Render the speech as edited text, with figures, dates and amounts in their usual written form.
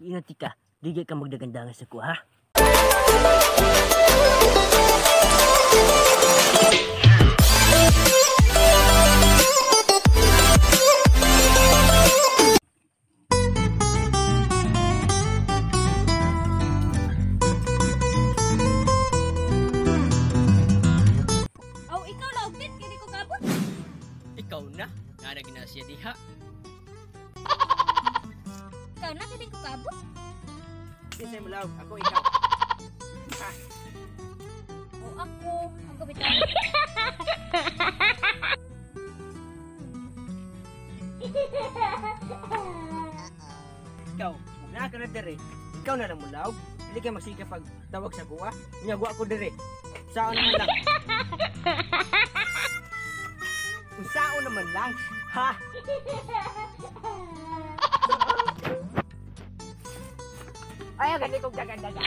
Ingat ka. Di ka magdagandangan sa kuha, ha? Aw, ikaw laog dit kini ko kabot. Ikaw na. Nga na siya diha. Ikaw na kini ko kabot. Kinsay mo laog, ako ikaw. O ako, ang kabitan. Ikaw, kung naa ka na dire, ikaw na lang mo laog. Dili ka magsige pag tawag sa kuha. Unya wa ko dire. Sao naman lang. Unsaon naman lang. Ha? Ay, gani kong dagan-dagan.